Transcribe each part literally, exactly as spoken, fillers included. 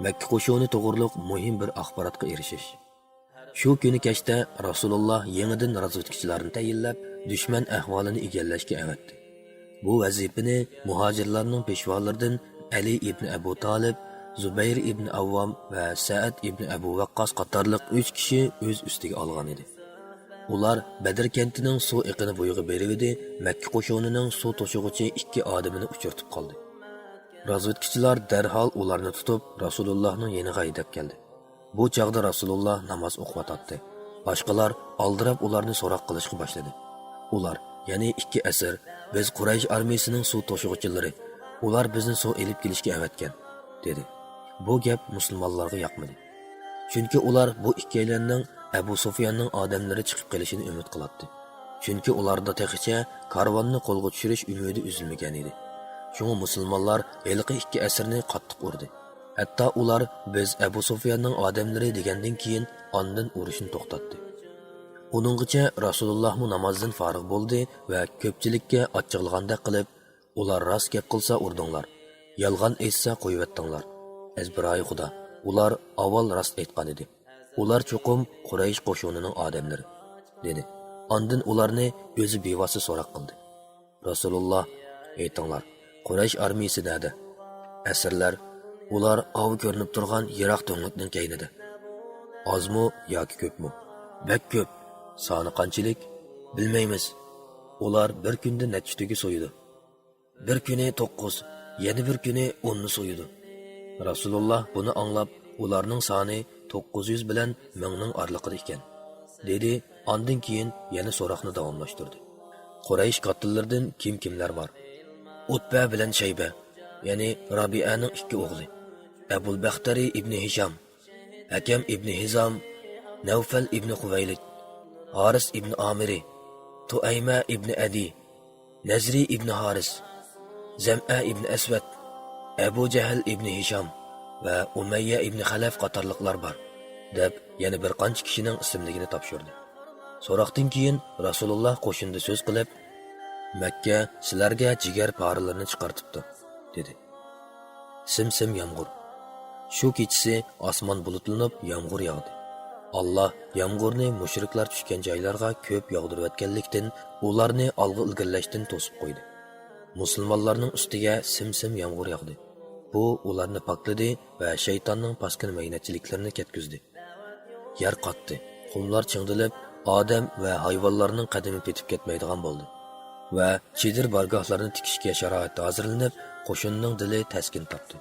مەككە قوشۇنى توغرۇلۇق مۇھىم بىر ئاخباراتقا ئېرىشىش. شۇ كۈنى كەچتە رەسۇلۇللا يېڭىدىن رازۋېدكىچىلارنى تەيىنلەپ، دۈشمەن ئەھۋالىنى ئىگىلەشكە ئەۋەتتى. بۇ ۋەزىپىنى مۇھاجىرلارنىڭ پېشۋالىرىدىن ئەلى ئىبنى ئەبۇ تالىپ، زۇبەير ئىبنى ئەۋۋام ۋە سەئەد ئىبنى ئەبۇ ۋەققاس قاتارلىق ئۈچ كىشى ئۆز ئۈستىگە ئالغان ئىدى. ئۇلار بەدر كەنتىنىڭ سۇ ئېقىنى بويىغا بېرىۋىدى، مەككە قوشۇنىنىڭ سۇ توشۇغۇچى ئىككى ئادىمىنى ئۇچرىتىپ قالدى. رازۋېدكىچىلار دەرھال ئۇلارنى تۇتۇپ، رەسۇلۇللاھنىڭ يېنىغا ھەيدەپ كەلدى. بۇ چاغدا رەسۇلۇللا ناماز ئوقۇۋاتاتتى. باشقىلار ئالدىراپ ئۇلارنى سوراق قىلىشقا باشلىدى. ئۇلار، يەنى ئىككى ئەسىر، بىز قۇرەيش ئارمىيىسىنىڭ سۇ توشۇغۇچىلىرى، ئۇلار بىزنى سۇ ئېلىپ كېلىشكە ئەۋەتكەن، دېدى. بۇ گەپ مۇسۇلمانلارغا ياقمىدى. چۈنكى ئۇلار بۇ ئىككىيلەننىڭ ئەبۇ سۇفياننىڭ ئادەملىرى چىقىپ قېلىشىنى ئۈمىد قىلاتتى. چۈنكى ئۇلاردا تېخىچە كارۋاننى قولغا چۈشۈرۈش ئۈمىدى ئۈزۈلمىگەن ئىدى. شۇڭا مۇسۇلمانلار ھېلىقى ئىككى ئەسىرنى قاتتىق ئۇردى. ھەتتا ئۇلار، بىز ئەبۇ سۇفياننىڭ ئادەملىرى، دېگەندىن كېيىن ئاندىن ئۇرۇشنى توختاتتى. ئۇنىڭغىچە رەسۇلۇللاھمۇ نامازدىن فارىغ بولدى ۋە كۆپچىلىككە ئاچچىقلىغاندەك قىلىپ، ئۇلار راست گەپ قىلسا ئۇردۇڭلار، يالغان ئېيتسا قويۇۋەتتىڭلار. ئەزبىرايى خۇدا، ئۇلار ئاۋۋال راست ئېيتقان ئىدى. ئۇلار چوقۇم قۇرەيش قوشۇنىنىڭ ئادەملىرى، دېدى. ئاندىن ئۇلارنى ئۆزى بىۋاسىتە سوراق قىلدى. رەسۇلۇللا، ئېيتىڭلار، قۇرەيش ئارمىيىسى نەدە؟ ئەسىرلەر، ئۇلار ئاۋۇ كۆرۈنۈپ تۇرغان يىراق تۈڭلۈكنىڭ كەينىدە. ئازمۇ ياكى كۆپمۇ؟ بەك كۆپ. سانى قانچىلىك؟ بىلمەيمىز. ئۇلار بىر كۈندە نەچچە تۆگە سويىدۇ. بىر كۈنى توققۇز، يەنە بىر كۈنى ئوننى سويىدۇ. رەسۇلۇللا بۇنى ئاڭلاپ، ئۇلارنىڭ سانى توققۇز يۈز بىلەن مىڭنىڭ ئارىلىقىدا ئىكەن، دېدى. ئاندىن كېيىن يەنە سوراقنى داۋاملاشتۇردى. قۇرەيش كاتتىلىرىدىن كىم كىملەر بار؟ ئۇتبە بىلەن شەيبە، يەنى رابىئەنىڭ ئىككى ئوغلى، ئەبۇل بەختەرى ئىبنى ھىشام، ھەكەم ئىبنى ھىزام، نەۋفەل ئىبنى خۇۋەيلىد، ھارىس ئىبنى ئامىرى، تۇئەيمە ئىبنى ئەدى، نەزرى ئىبنى ھارىس، زەمئە ئىبنى ئەسۋەد، ئەبۇ جەھىل ئىبنى ھىشام ۋە ئۇمەييە ئىبنى خەلەف قاتارلىقلار بار، دەپ يەنە بىر قانچە كىشىنىڭ ئىسىملىكىنى تاپشۇردى. سوراقتىن كېيىن رەسۇلۇللا قوشۇندا سۆز قىلىپ، مەككە سىلەرگە جىگەر پارىلىرىنى چىقارتىپتۇ، دېدى. سىم-سىم يامغۇر. شۇ كېچىسى ئاسمان بۇلۇتلىنىپ، يامغۇر ياغدى. ئاللا يامغۇرنى مۇشرىكلار چۈشكەن جايلارغا كۆپ ياغدۇرۇۋەتكەنلىكتىن، ئۇلارنى ئالغا ئىلگىرىلەشتىن توسۇپ قويدى. مۇسۇلمانلارنىڭ ئۈستىگە سىم-سىم يامغۇر ياغدى. بۇ ئۇلارنى پاكلىدى ۋە شەيتاننىڭ پاسكىنا مەينەتچىلىكلىرىنى كەتكۈزدى. يەر قاتتى، قۇملار چىڭدىلىپ، ئادەم ۋە ھايۋانلارنىڭ قەدىمى پېتىپ كەتمەيدىغان بولدى ۋە چېدىر بارگاھلارنى تىكىشكە شارائىت ھازىرلىنىپ، قوشۇننىڭ دىلى تەسكىن تاپتى.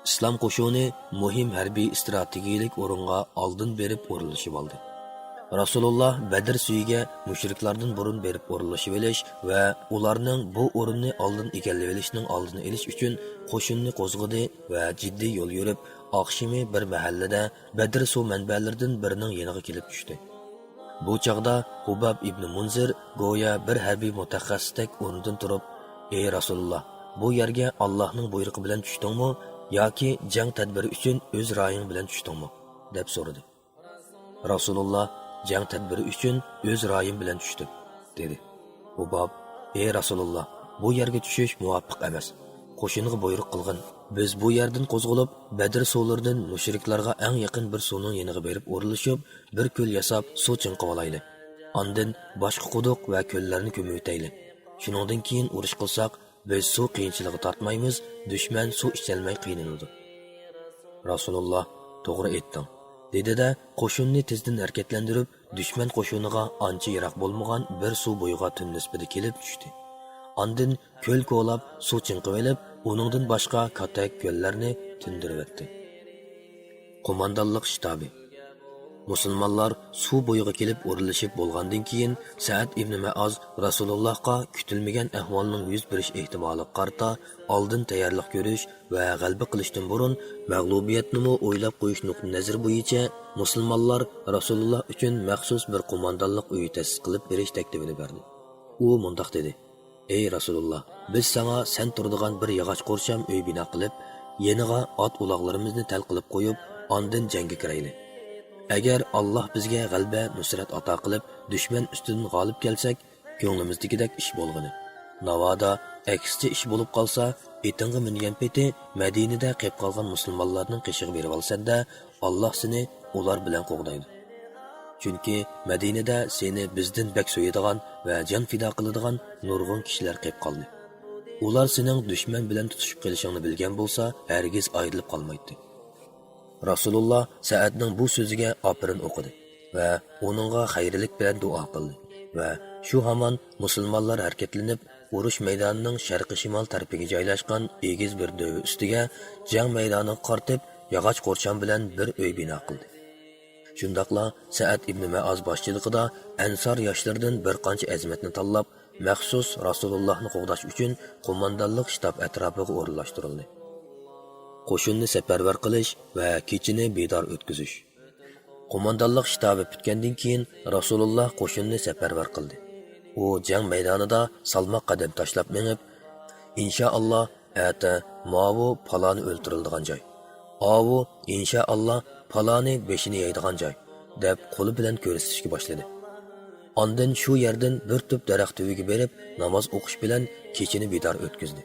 ئىسلام قوشۇنى مۇھىم ھەربىي ئىستراتېگىيىلىك ئورۇنغا ئالدىن بېرىپ ئورۇنلىشىۋالدى. رەسۇلۇللا بەدر سۈيىگە مۇشرىكلاردىن بۇرۇن بېرىپ ئورۇنلىشىۋېلىش ۋە ئۇلارنىڭ بۇ ئورۇننى ئالدىن ئىگىلىۋېلىشىنىڭ ئالدىنى ئېلىش ئۈچۈن قوشۇننى قوزغىدى ۋە جىددىي يول يۈرۈپ، ئاخشىمى بىر مەھەللىدە بەدر سۇ مەنبەلىرىدىن بىرىنىڭ يېنىغا كېلىپ چۈشتى. بۇ چاغدا خۇباب ئىبنى مۇنزىر گويا بىر ھەربىي مۇتەخەسسىستەك ئورنىدىن تۇرۇپ، ئەي رەسۇلۇللا، بۇ يەرگە ئاللاھنىڭ بۇيرۇقى بىلەن چۈشتۈڭمۇ ياكى جەڭ تەدبىرى ئۈچۈن ئۆز رايىڭ بىلەن چۈشتۈڭمۇ؟ دەپ سورىدى. رەسۇلۇللا، جەڭ تەدبىرى ئۈچۈن ئۆز رايىم بىلەن چۈشتۈم، دېدى. خۇباب، ئەي رەسۇلۇللا، بۇ يەرگە چۈشۈش مۇۋاپىق ئەمەس. قوشۇنغا بۇيرۇق قىلغىن. بىز بۇ يەردىن قوزغىلىپ، بەدر سۇلىرىدىن مۇشرىكلارغا ئەڭ يېقىن بىر سۇنىڭ يېنىغا بېرىپ ئورۇنلىشىپ، بىر كۆل ياساپ، سۇ چىڭقىۋالايلى. ئاندىن باشقا قۇدۇق ۋە كۆللەرنى كۆمۈۋېتەيلى. شۇنىڭدىن كېيىن ئۇرۇش قىلساق، بىز سۇ قىيىنچىلىقى تارتمايمىز، دۈشمەن سۇ ئىچەلمەي قىينىلىدۇ. رەسۇلۇللا، توغرا ئېيتتىڭ، دېدى-دە، قوشۇننى تېزدىن ھەرىكەتلەندۈرۈپ، دۈشمەن قوشۇنىغا ئانچە يىراق بولمىغان بىر سۇ بويىغا تۈن نىسپىدە كېلىپ چۈشتى. ئاندىن كۆل كولاپ، سۇ چىڭقىۋېلىپ، ئۇنىڭدىن باشقا كاتەك، كۆللەرنى تىندۇرۇۋەتتى. قوماندانلىق شتابى. مۇسۇلمانلار سۇ بويىغا كېلىپ ئورۇنلىشىپ بولغاندىن كېيىن، سەئەد ئىبنى مەئاز رەسۇلۇللاھقا كۈتۈلمىگەن ئەھۋالنىڭ يۈز بېرىش ئېھتىمالىغا قارىتا ئالدىن تەييارلىق كۆرۈش ۋە غەلىبە قىلىشتىن بۇرۇن، مەغلۇبىيەتنىمۇ ئويلاپ قويۇش نۇقتىئى نەزىرى بويىچە مۇسۇلمانلار رەسۇلۇللاھ ئۈچۈن مەخسۇس بىر قوماندانلىق ئۆيى تەسىس قىلىپ بېرىش تەكلىپىنى بەردى. ئۇ مۇنداق دېدى: ئەي رەسۇلۇللا، بىز ساڭا سەن تۇرىدىغان بىر ياغاچ قورشام ئۆي بىنا قىلىپ، يېنىغا ئات-ئۇلاغلىرىمىزنى تەل قىلىپ قويۇپ، ئاندىن جەڭگە كىرەيلى. ئەگەر ئاللاھ بىزگە غەلىبە، نۇسرەت ئاتا قىلىپ، دۈشمەن ئۈستىدىن غالىب كەلسەك، كۆڭلىمىزدىكىدەك ئىش بولغىنى. ناۋادا ئەكسىچە ئىش بولۇپ قالسا، ئېتىڭغا مىنگەن پېتى مەدىنىدە قېلىپ قالغان مۇسۇلمانلارنىڭ قېشىغا بېرىۋالىسەن-دە، ئاللاھ سېنى ئۇلار بىلەن قوغدايدۇ. چۈنكى مەدىنىدە سېنى بىزدىن بەك سۆيىدىغان ۋە جان پىدا قىلىدىغان نۇرغۇن كىشىلەر قېلىپ قالدى. ئۇلار سېنىڭ دۈشمەن بىلەن تۇتۇشۇپ قېلىشىڭنى بىلگەن بولسا، ھەرگىز ئايرىلىپ قالمايتتى. رەسۇلۇللاھ سەئەدنىڭ بۇ سۆزىگە ئاپىرىن ئوقۇدى ۋە ئۇنىڭغا خەيرلىك بىلەن دۇئا قىلدى ۋە شۇ ھامان مۇسۇلمانلار ھەرىكەتلىنىپ، ئۇرۇش مەيدانىنىڭ شەرقىي شىمال تەرىپىگە جايلاشقان ئېگىز بىر دۆۋە ئۈستىگە جەڭ مەيدانىغا قارىتىپ ياغاچ قورشام بىلەن بىر ئۆي بىنا قىلدى. شۇنداقلا سەئەد ئىبنى مەئاز باشچىلىقىدا ئەنسار ياشلىرىدىن بىر قانچە ئەزىمەتنى تاللاپ، مەخسۇس رەسۇلۇللاھنى قوغداش ئۈچۈن قوماندانلىق شتاب ئەتراپىغا ئورۇنلاشتۇرۇلدى. قوشۇننى سەپەرۋەر قىلىش ۋە كېچىنى بىدار ئۆتكۈزۈش. قوماندانلىق شتابى پۈتكەندىن كېيىن، رەسۇلۇللاھ قوشۇننى سەپەرۋەر قىلدى. ئۇ جەڭ مەيدانىدا سالماق قەدەم تاشلاپ مېڭىپ، «ئىنشائاللاھ، ئەتە ماۋۇ پالانى ئۆلتۈرۈلىدىغان جاي، ئاۋۇ، ئىنشائاللاھ، پالانى بېشىنى يەيدىغان جاي» دەپ، قولى بىلەن كۆرسىتىشكە باشلىدى. ئاندىن شۇ يەردىن بىر تۈپ دەرەخ تۈۋىگە بېرىپ، ناماز ئوقۇش بىلەن كېچىنى بىدار ئۆتكۈزدى.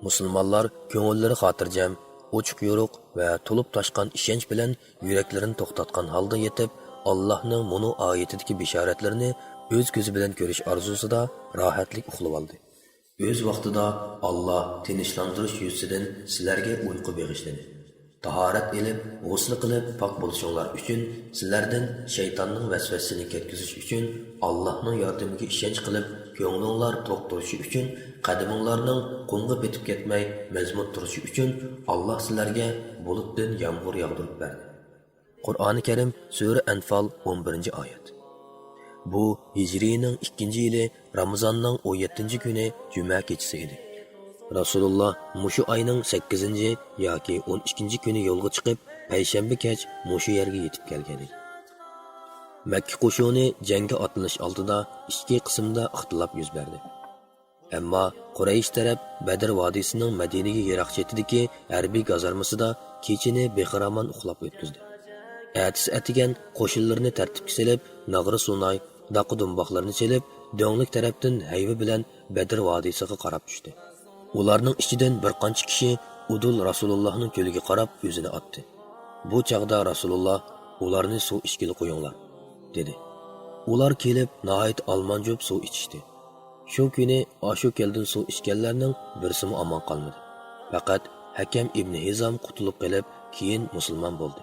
مۇسۇلمانلار كۆڭۈللىرى خاتىرجەم، ئوچۇق-يورۇق ۋە تولۇپ تاشقان ئىشەنچ بىلەن يۈرەكلىرىنى توختاتقان ھالدا يېتىپ، ئاللاھنىڭ مۇنۇ ئايىتىدىكى بېشارەتلىرىنى ئۆز كۆزى بىلەن كۆرۈش ئارزۇسىدا راھەتلىك ئۇخلىۋالدى. ئۆز ۋاقتىدا ئاللاھ تىنچلاندۇرۇش يۈزىسىدىن سىلەرگە ئۇيقۇ بېغىشلىدى. تاھارەت ئېلىپ، غۇسلى قىلىپ پاك بولۇشۇڭلار ئۈچۈن، سىلەردىن شەيتاننىڭ ۋەسۋەسىسىنى كەتكۈزۈش ئۈچۈن ئاللاھنىڭ ياردىمىگە ئىشەنچ قىلىپ، كۆڭلۈڭلار توق تۇرۇشى ئۈچۈن، قەدىمىڭلارنىڭ قۇمغا پېتىپ كەتمەي مەزمۇت تۇرۇشى ئۈچۈن ئاللاھ سىلەرگە بۇلۇتتىن يامغۇر ياغدۇرۇپ بەردى. قۇرئانى كەرىم، سۈرە ئەنفال، ئون بىرىنچى ئايەت. بۇ ھىجرىينىڭ ئىككىنچى يىلى رامىزاننىڭ ئون يەتتىنچى كۈنى جۈمە كېچىسى ئىدى. رەسۇلۇللاھ مۇشۇ ئاينىڭ سەككىزىنچى ياكى ئون ئىككىنچى كۈنى يولغا چىقىپ، پەيشەنبە كەچ مۇشۇ يەرگە يېتىپ كەلگەن ئىدى. مەككە قوشۇنى جەڭگە ئاتلىنىش ئالدىدا ئىككى قىسىمدا ئىختىلاپ يۈز بەردى. ئەمما قۇرەيش تەرەپ بەدر ۋادىسىنىڭ مەدىنىگە يىراق چېتىدىكى ھەربىي گازارمىسىدا كېچىنى بىخىرامان ئۇخلاپ ئۆتكۈزدى. ئەتىسى ئەتىگەن قوشۇنلىرىنى تەرتىپكە سېلىپ، ناغرا سۇناي، داقا دۇمباقلىرىنى چېلىپ، دۆڭلۈك تەرەپتىن ھەيۋە بىلەن بەدر ۋادىسىغا قاراپ چۈشتى. ئۇلارنىڭ ئىچىدىن بىر قانچە كىشى ئۇدۇل رەسۇلۇللاھنىڭ كۆلىگە قاراپ ئۆزىنى ئاتتى. بۇ چاغدا رەسۇلۇللاھ، «ئۇلارنى سۇ ئىچكىلى قويۇڭلار» دېدى. ئۇلار كېلىپ، ناھايىتى ئالمانجۇپ سۇ ئىچىشتى. شۇ كۈنى ئاشۇ كۆلدىن سۇ ئىچكەنلەرنىڭ بىرسىمۇ ئامان قالمىدى. پەقەت ھەكەم ئىبنى ھىزام قۇتۇلۇپ قېلىپ، كېيىن مۇسۇلمان بولدى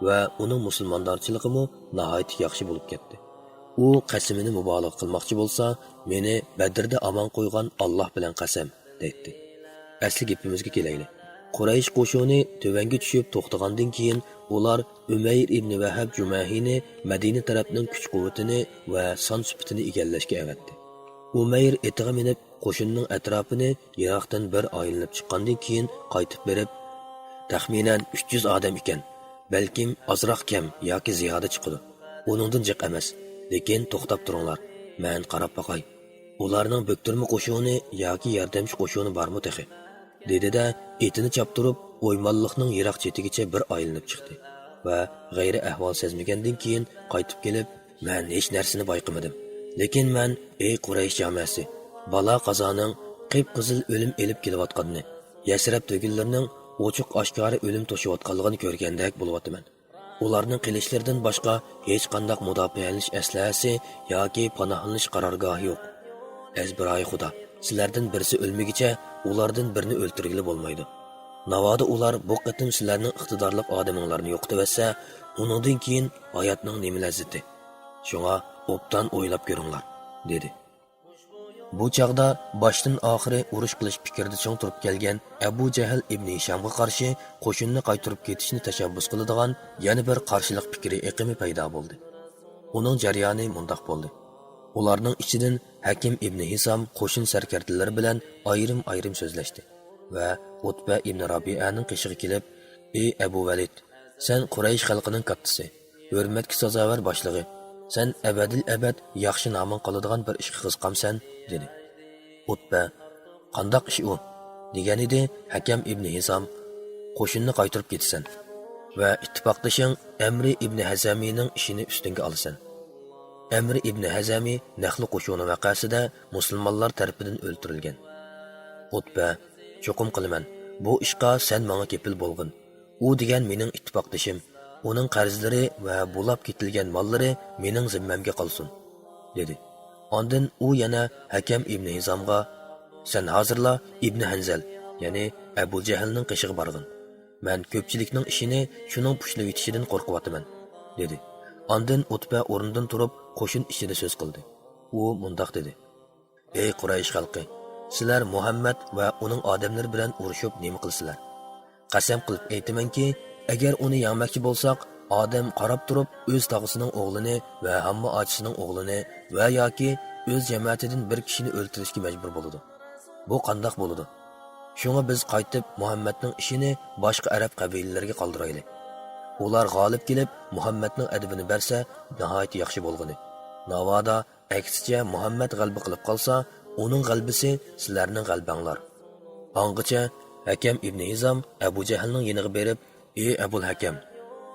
ۋە ئۇنىڭ مۇسۇلماندارچىلىقىمۇ ناھايىتى ياخشى بولۇپ كەتتى. ئۇ قەسىمىنى مۇبالىغە قىلماقچى بولسا، مېنى بەدىردە ئامان قويغان ئاللاھ بىلەن قەسەم، دەيتتى. ئەسلى گېپىمىزگە كېلەيلى. قۇرەيش قوشۇنى تۆۋەنگە چۈشۈپ توختىغاندىن كېيىن، ئۇلار ئۈمەير ئىبنى ۋەھەب جۇمەھىنى مەدىنە تەرەپنىڭ كۈچ-قۇۋۋىتىنى ۋە سان-سۈپىتىنى ئىگىلەشكە ئەۋەتتى. ئۇمەير ئېتىغا مىنىپ، قوشۇننىڭ ئەتراپىنى يىراقتىن بىر ئايلىنىپ چىققاندىن كېيىن قايتىپ بېرىپ، تەخمىنەن ئۈچ يۈز ئادەم ئىكەن، بەلكىم ئازراق كەم ياكى زىيادە چىقىدۇ. ئۇنىڭدىن جىق ئەمەس، لېكىن توختاپ تۇرۇڭلار، مەن قاراپ باقاي. ئۇلارنىڭ بۆكتۈرمە قوشۇنى ياكى ياردەمچى قوشۇنى بارمۇ تېخى؟ دېدى-دە، ئېتىنى چاپتۇرۇپ، ئويمانلىقنىڭ يىراق چېتىگىچە بىر ئايلىنىپ چىقتى ۋە غەيرىي ئەھۋال سەزمىگەندىن كېيىن قايتىپ كېلىپ، مەن ھېچ نەرسىنى بايقىمىدىم، لېكىن مەن، ئەي قۇرەيش جامەسى، بالا قازانىڭ قىپقىزىل ئۆلۈم ئېلىپ كېلىۋاتقاننى، يەسرەب تۆگىلىرىنىڭ ئوچۇق ئاشكارا ئۆلۈم توشۇۋاتقانلىقىنى كۆرگەندەك بولۇۋاتىمەن. ئۇلارنىڭ قىلىچلىرىدىن باشقا ھېچقانداق مۇداپىئەلىنىش ئەسلىھەسى ياكى پاناھلىنىش قارارگاھى يوق. ئەزبىرايى خۇدا، سىلەردىن بىرسى ئۆلمىگۈچە ئۇلاردىن بىرىنى ئۆلتۈرگىلى بولمايدۇ. ناۋادا ئۇلار بۇ قېتىم سىلەرنىڭ ئىقتىدارلىق ئادىمىڭلارنى يوقىتىۋەتسە، ئۇنىڭدىن كېيىن ھاياتنىڭ نېمە لەززىتى؟ شۇڭا ئوبدان ئويلاپ كۆرۈڭلار، دېدى. بۇ چاغدا باشتىن ئاخىرى ئۇرۇش قىلىش پىكرىدە چىڭ تۇرۇپ كەلگەن ئەبۇ جەھىل ئىبنى ھىشامغا قارشى قوشۇننى قايتۇرۇپ كېتىشنى تەشەببۇس قىلىدىغان يەنە بىر قارشىلىق پىكرى ئېقىمى پەيدا بولدى. ئۇنىڭ جەريانى مۇنداق بولدى. ئۇلارنىڭ ئىچىدىن ھەكىم ئىبنى ھىسام قوشۇن سەركەردىلىرى بىلەن ئايرىم-ئايرىم سۆزلەشتى ۋە ئۇتبە ئىبنى رابىئەنىڭ قېشىغا كېلىپ، ئى ئەبۇ ۋەلىد، سەن قۇرەيش خەلقىنىڭ كاتتىسى، ھۆرمەتكە سازاۋەر باشلىقى، سەن ئەبەدىل ئەبەد ياخشى نامىڭ قالىدىغان بىر ئىشقا قىزىقامسەن؟ دېدى. ئۇتبە، قانداق ئىش ئۇ؟ دېگەنىدى ھەكەم ئىبنى ھىسام، قوشۇننى قايتۇرۇپ كېتىسەن ۋە ئىتتىپاقدىشىڭ ئەمرى ئىبنى ھەزەمىنىڭ ئىشىنى ئۈستۈڭگە ئالىسەن. ئەمرى ئىبنى ھەزەمى نەخلە قوشۇنى ۋەقەسىدە مۇسۇلمانلار تەرىپىدىن ئۆلتۈرۈلگەن. ئۇتبە، چوقۇم قىلىمەن. بۇ ئىشقا سەن ماڭا كېپىل بولغىن. ئۇ دېگەن مېنىڭ ئىتتىپاقدىشىم. ئۇنىڭ قەرزلىرى ۋە بۇلاپ كېتىلگەن ماللىرى مېنىڭ زىممەمگە قالسۇن، دېدى. ئاندىن ئۇ يەنە ھەكەم ئىبنى ھىزامغا، سەن ھازىرلا ئىبنى ھەنزەل، يەنى ئەبۇ جەھىلنىڭ قېشىغا بارغىن. مەن كۆپچىلىكنىڭ ئىشىنى شۇنىڭ پۇشلىۋېتىشىدىن قورقۇۋاتىمەن، دېدى. ئاندىن ئۇتبە ئورنىدىن تۇرۇپ، قوشۇن ئىچىدە سۆز قىلدى. ئۇ مۇنداق دېدى: ئەي قۇرەيش خەلقى! سىلەر مۇھەممەد ۋە ئۇنىڭ ئادەملىرى بىلەن ئۇرۇشۇپ نېمە قىلىسىلەر؟ قەسەم قىلىپ ئېيتىمەنكى، ئەگەر ئۇنى يەڭمەكچى بولساق، ئادەم قاراپ تۇرۇپ ئۆز تاغىسىنىڭ ئوغلىنى ۋە ھامما ئاچىسىنىڭ ئوغلىنى ۋە ياكى ئۆز جەمەتىدىن بىر كىشىنى ئۆلتۈرۈشكە مەجبۇر بولىدۇ. بۇ قانداق بولىدۇ؟ شۇڭا بىز قايتىپ مۇھەممەدنىڭ ئىشىنى باشقا ئەرەب قەبىلىلىرىگە قالدۇرايلى. ئۇلار غالىب كېلىپ مۇھەممەدنىڭ ئەدىپىنى بەرسە، ناھايىتى ياخشى بولغىنى. ناۋادا ئەكسىچە مۇھەممەد غەلىبە قىلىپ قالسا، ئۇنىڭ غەلىبىسى سىلەرنىڭ غەلىبەڭلار. ئاڭغىچە ھەكەم ئىبنى ھىزام ئەبۇ جەھىلنىڭ يېنىغا بېرىپ، ئى ئەبۇل ھەكەم،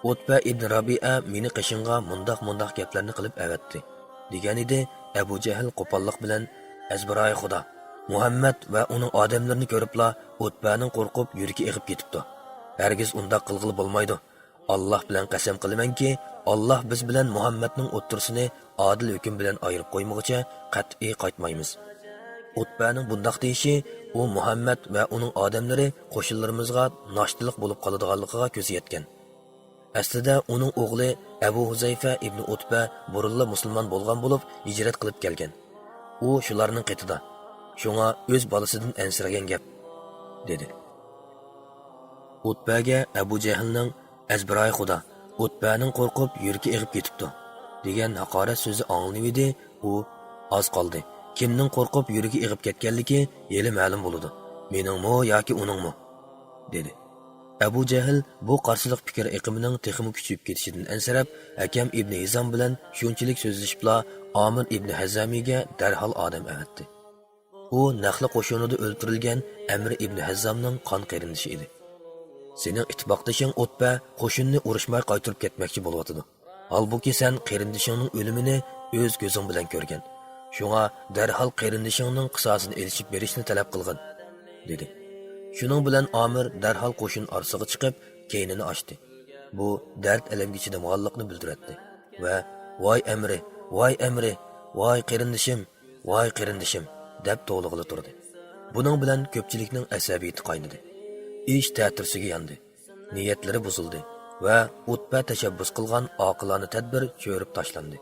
ئۇتبە ئىبنى رابىئە مېنى قېشىڭغا مۇنداق مۇنداق گەپلەرنى قىلىپ ئەۋەتتى، دېگەنىدى. ئەبۇ جەھىل قوپاللىق بىلەن، ئەزبىرايى خۇدا، مۇھەممەد ۋە ئۇنىڭ ئادەملىرىنى كۆرۈپلا ئۇتبەنىڭ قورقۇپ يۈرىكى ئېغىپ كېتىپتۇ. ھەرگىز ئۇنداق قىلغىلى بولمايدۇ. ئاللاھ بىلەن قەسەم قىلىمەنكى، ئاللاھ بىز بىلەن مۇھەممەدنىڭ ئوتتۇرىسىنى ئادىل ھۆكۈم بىلەن ئايرىپ قويمىغۇچە قەتئىي قايتمايمىز. ئۇتبەنىڭ بۇنداق دېيىشى ئۇ مۇھەممەد ۋە ئۇنىڭ ئادەملىرى قوشۇنلىرىمىزغا ناشتىلىق بولۇپ قالىدىغانلىقىغا كۆزى يەتكەن. ئەسلىدە ئۇنىڭ ئوغلى ئەبۇ ھۇزەيفە ئىبنى ئۇتبە بۇرۇنلا مۇسۇلمان بولغان بولۇپ، ھىجرەت قىلىپ كەلگەن. ئۇ شۇلارنىڭ قېتىدا. شۇڭا ئۆز بالىسىدىن ئەنسىرىگەن گەپ، دېدى. ئۇتبەگە ئەبۇ جەھىلنىڭ «ئەزبىرايى خۇدا، ئۇتبەنىڭ قورقۇپ يۈرىكى ئېغىپ كېتىپتۇ» دېگەن ھاقارەت سۆزى ئاڭلىنىۋىدى. ئۇ، «ئاز قالدى. كىمنىڭ قورقۇپ يۈرىكى ئېغىپ كەتكەنلىكى ھېلى مەلۇم بولىدۇ. مېنىڭمۇ ياكى ئۇنىڭمۇ؟» دېدى. ئەبۇ جەھىل بۇ قارشىلىق پىكىر ئېقىمىنىڭ تېخىمۇ كۈچىيىپ كېتىشىدىن ئەنسىرەپ، ھەكەم ئىبنى ھىزام بىلەن شۇنچىلىك سۆزلىشىپلا، ئامىر ئىبنى ھەززەمىگە دەرھال ئادەم ئەۋەتتى. ئۇ نەخلە قوشۇنىدا ئۆلتۈرۈلگەن ئەمر ئىبنى ھەززامنىڭ قان قېرىندىشى ئىدى. «سېنىڭ ئىتتىپاقدىشىڭ ئۇتبە قوشۇننى ئۇرۇشماي قايتۇرۇپ كەتمەكچى بولۇۋاتىدۇ. ھالبۇكى، سەن قېرىندىشىڭنىڭ ئۆلۈمىنى ئۆز كۆزۈڭ بىلەن كۆرگەن. شۇڭا دەرھال قېرىندىشىڭنىڭ قىساسىنى ئېلىشىپ بېرىشنى تەلەپ قىلغىن» دېدى. شۇنىڭ بىلەن ئامىر دەرھال قوشۇن ئارىسىغا چىقىپ، كەينىنى ئاچتى. بۇ دەرد-ئەلەمگە چىدىمىغانلىقنى بىلدۈرەتتى ۋە «ۋاي ئەمرى، ۋاي ئەمرى، ۋاي قېرىندىشىم، ۋاي قېرىندىشىم» دەپ توۋلىغىلى تۇردى. بۇنىڭ بىلەن كۆپچىلىكنىڭ ئەسەبىيىتى قاينىدى. ئىش تەتۈرىسىگە ياندى. نىيەتلىرى بۇزۇلدى ۋە ئۇتبە تەشەببۇس قىلغان ئاقىلانە تەدبىر چۆرۈپ تاشلاندى.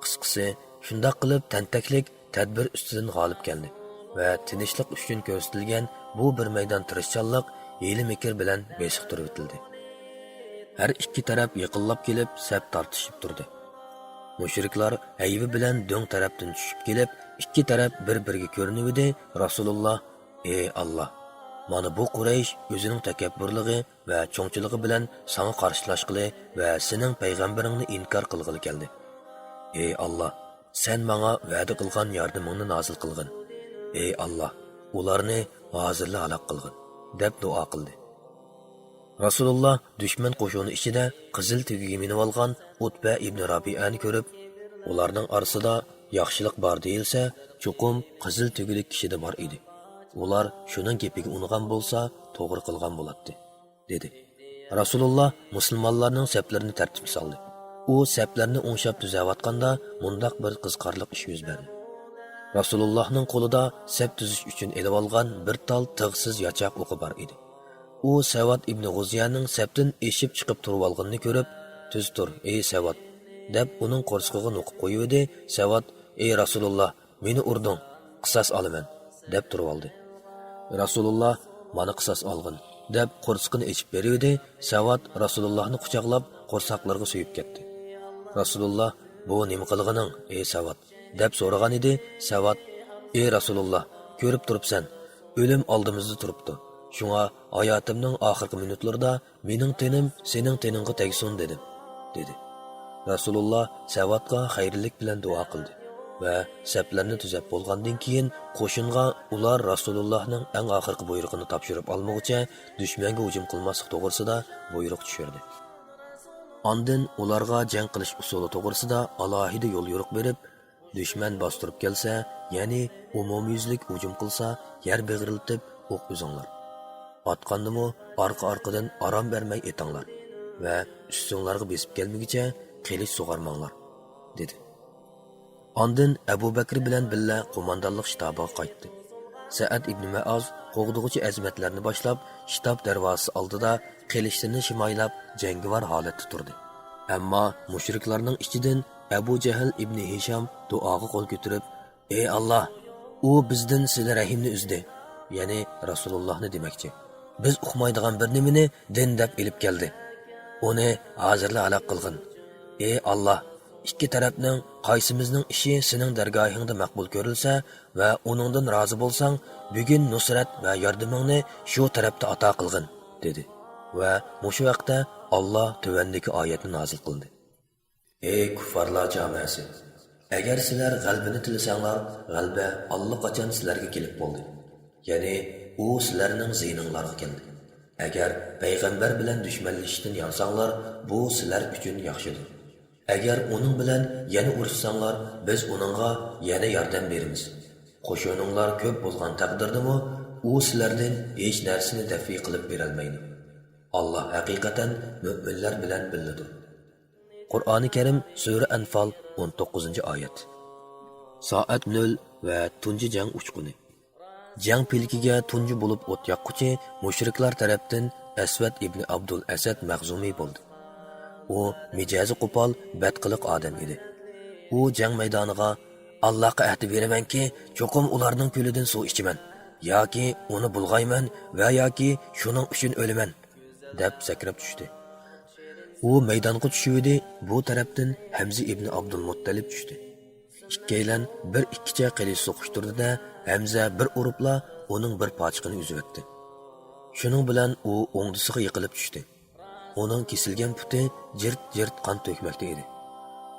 قىسقىسى، شۇنداق قىلىپ تەنتەكلىك تەدبىر ئۈستىدىن غالىب كەلدى ۋە تىنچلىق ئۈچۈن كۆرسىتىلگەن بۇ بىر مەيدان تىرىشچانلىق ھىيلە-مىكىر بىلەن بېسىقتۇرۇۋېتىلدى. ھەر ئىككى تەرەپ يېقىنلاپ كېلىپ سەپ تارتىشىپ تۇردى. مۇشرىكلار ھەيۋە بىلەن دۆڭ تەرەپتىن چۈشۈپ كېلىپ، ئىككى تەرەپ بىر-بىرىگە كۆرۈنۈۋىدى. رەسۇلۇللا، ئى ئاللا، مانا بۇ قۇرەيش ئۆزىنىڭ تەكەببۇرلۇقى ۋە چوڭچىلىقى بىلەن ساڭا قارشىلاشقىلى ۋە سېنىڭ پەيغەمبىرىڭنى ئىنكار قىلغىلى كەلدى. ئى ئاللا، سەن ماڭا ۋەدە قىلغان ياردىمىڭنى نازىل قىلغىن. ئى ئاللا، ئۇلارنى ھازىرلا ھالاك قىلغىن، دەپ دۇئا قىلدى. رەسۇلۇللا دۈشمەن قوشۇنى ئىچىدە قىزىل تۆگىگە مىنىۋالغان ئۇتبە ئىبنى رابىئەنى كۆرۈپ، ئۇلارنىڭ ئارىسىدا ياخشىلىق بار دېيىلسە، چوقۇم قىزىل تۆگىلىك كىشىدە بار ئىدى. ئۇلار شۇنىڭ گېپىگە ئۇنىغان بولسا، توغرا قىلغان بولاتتى، دېدى. رەسۇلۇللا مۇسۇلمانلارنىڭ سەپلىرىنى تەرتىپكە سالدى. ئۇ سەپلەرنى ئوڭشاپ تۈزەۋاتقاندا، مۇنداق بىر قىزىقارلىق ئىش يۈز بەردى. رەسۇلۇللاھنىڭ قولىدا سەپ تۈزۈش ئۈچۈن ئېلىۋالغان بىر تال تىغسىز ياچاق ئوقى بار ئىدى. ئۇ سەۋاد ئىبنى غۇزيەنىڭ سەپتىن ئېشىپ چىقىپ تۇرۇۋالغىنىنى كۆرۈپ، «تۈز تۇر، ئەي سەۋاد!» دەپ، ئۇنىڭ قورسىقىغا نوقۇپ قويۇۋىدى. سەۋاد، «ئەي رەسۇلۇللا، مېنى ئۇردۇڭ، قىساس ئالىمەن» دەپ تۇرۇۋالدى. رەسۇلۇللا، «مانا قىساس ئالغىن» دەپ، قورسىقىنى ئېچىپ بېرىۋىدى. سەۋاد رەسۇلۇللاھنى قۇچاقلاپ، قورساقلىرىغا سۆيۈپ كەتتى. رەسۇلۇللا، «بۇ نېمە قىلغىنىڭ، ئەي سەۋاد؟» دەپ سورىغانىدى. سەۋاد، «ئەي رەسۇلۇللا، كۆرۈپ تۇرۇپسەن، ئۆلۈم ئالدىمىزدا تۇرۇپتۇ. شۇڭا ھاياتىمنىڭ ئاخىرقى مىنۇتلىرىدا مېنىڭ تېنىم سېنىڭ تېنىڭغا تەگسۇن دېدىم» دېدى. رەسۇلۇللا سەۋادقا خەيرلىك بىلەن دۇئا قىلدى ۋە سەپلەرنى تۈزەپ بولغاندىن كېيىن، قوشۇنغا ئۇلار رەسۇلۇللاھنىڭ ئەڭ ئاخىرقى بۇيرۇقىنى تاپشۇرۇپ ئالمىغۇچە دۈشمەنگە ھۇجۇم قىلماسلىق توغرىسىدا بۇيرۇق چۈشۈردى. ئاندىن ئۇلارغا جەڭ قىلىش ئۇسۇلى توغرىسىدا ئالاھىدە يوليورۇق بېرىپ، دۈشمەن باستۇرۇپ كەلسە، يەنى ئومۇميۈزلۈك ھۇجۇم قىلسا، يەر بېغىرلىتىپ، ئوق ئۈزۈڭلار. ئاتقاندىمۇ ئارقا-ئارقىدىن ئارام بەرمەي ئېتىڭلار ۋە ئۈستۈڭلارغا بېسىپ كەلمىگۈچە قىلىچ سۇغارماڭلار، دېدى. ئاندىن ئەبۇ بەكرى بىلەن بىللە قوماندانلىق شتابىغا قايتتى. سەئەد ئىبنى مەئاز قوغدىغۇچى ئەزىمەتلەرنى باشلاپ، شتاب دەرۋازىسى ئالدىدا قىلىچلىرىنى شىمايلاپ، جەڭگىۋار ھالەتتە تۇردى. ئەمما مۇشرىكلارنىڭ ئىچىدىن ئەبۇ جەھىل ئىبنى ھىشام دۇئاغا قول كۆتۈرۈپ، «ئەي ئاللا، ئۇ بىزدىن سىلە رەھىمنى ئۈزدى، يەنى رەسۇلۇللاھنى دېمەكچى. بىز ئۇقمايدىغان بىر نېمىنى دىن دەپ ئېلىپ كەلدى. ئۇنى ھازىرلا ھالاك قىلغىن. ئەي ئاللا، ئىككى تەرەپنىڭ قايسىمىزنىڭ ئىشى سېنىڭ دەرگاھىڭدا مەقبۇل كۆرۈلسە ۋە ئۇنىڭدىن رازى بولساڭ، بۈگۈن نۇسرەت ۋە ياردىمىڭنى شۇ تەرەپتە ئاتا قىلغىن» دېدى. ۋە مۇشۇ ھەقتە ئاللا تۆۋەندىكى ئايەتنى نازىل قىلدى. ئەي كۇففارلار جامەسى! ئەگەر سىلەر غەلىبىنى تىلىسەڭلار، غەلىبە ئاللىقاچان سىلەرگە كېلىپ بولدى. يەنى ئۇ سىلەرنىڭ زىيىنىڭلارغا كەلدى. ئەگەر پەيغەمبەر بىلەن دۈشمەنلىشىشتىن يانساڭلار، بۇ سىلەر ئۈچۈن ياخشىدۇر. ئەگەر ئۇنىڭ بىلەن يەنە ئۇرۇشساڭلار، بىز ئۇنىڭغا يەنە ياردەم بېرىمىز. قوشۇنۇڭلار كۆپ بولغان تەقدىردىمۇ، ئۇ سىلەردىن ھېچ نەرسىنى دەفئى قىلىپ بېرەلمەيدۇ. ئاللا ھەقىقەتەن مۆمىنلەر بىلەن بىللىدۇر. قۇرئانى كەرىم، سۈرە ئەنفال، ئون توققۇزىنچى ئايەت. سائەت نۆل ۋە تۇنجى جەڭ ئۇچقۇنى. جەڭ پىلىكىگە تۇنجى بولۇپ ئوت ياققۇچى مۇشرىكلار تەرەپتىن ئەسۋەد ئىبنى ئابدۇل ئەسەد مەخزۇمى بولدى. ئۇ مىجەزى قوپال، بەتقىلىق ئادەم ئىدى. ئۇ جەڭ مەيدانىغا، «ئاللاغا ئەھدە بېرىمەنكى، چوقۇم ئۇلارنىڭ كۆلىدىن سۇ ئىچىمەن، ياكى ئۇنى بۇلغايمەن ۋە ياكى شۇنىڭ ئۈچۈن ئۆلىمەن» دەپ سەكرەپ چۈشتى. ئۇ مەيدانغا چۈشۈۋىدى، بۇ تەرەپتىن ھەمزە ئىبنى ئابدۇلمۇتتەلىپ چۈشتى. ئىككىيلەن بىر ئىككىچە قىلىچ سوقۇشتۇردى-دە، ھەمزە بىر ئۇرۇپلا ئۇنىڭ بىر پاچىقىنى ئۈزۈۋەتتى. شۇنىڭ بىلەن ئۇ ئوڭدىسىغا يىقىلىپ چۈشتى. ئۇنىڭ كېسىلگەن پۇتى جىرت-جىرت قان تۆكمەكتە ئىدى.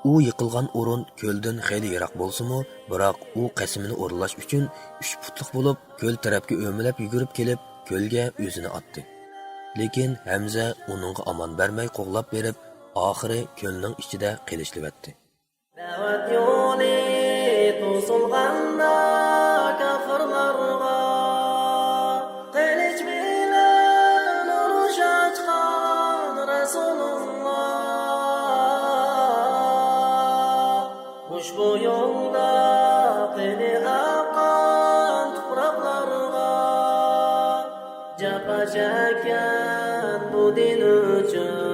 ئۇ يىقىلغان ئورۇن كۆلدىن خېلى يىراق بولسىمۇ، بىراق ئۇ قەسىمىنى ئورۇنلاش ئۈچۈن ئۈچ پۇتلۇق بولۇپ، كۆل تەرەپكە ئۆمىلەپ يۈگۈرۈپ كېلىپ، كۆلگە ئۆزىنى ئاتتى. لېكىن ھەمزە ئۇنىڭغا ئامان بەرمەي قوغلاپ بېرىپ، ئاخىرى كۆلنىڭ ئىچىدە قىلىچلىۋەتتى. دەۋەت يولى توسۇلغاندا كاپىرلارغا، قىلىچ بىلەن ئۇرۇش ئاچقان رەسۇلۇللا. ئۇشبۇ يولدا قېنى ئاققان تۇپراقلارغا، جاپا چەككەن بۇ دىن ئۈچۈن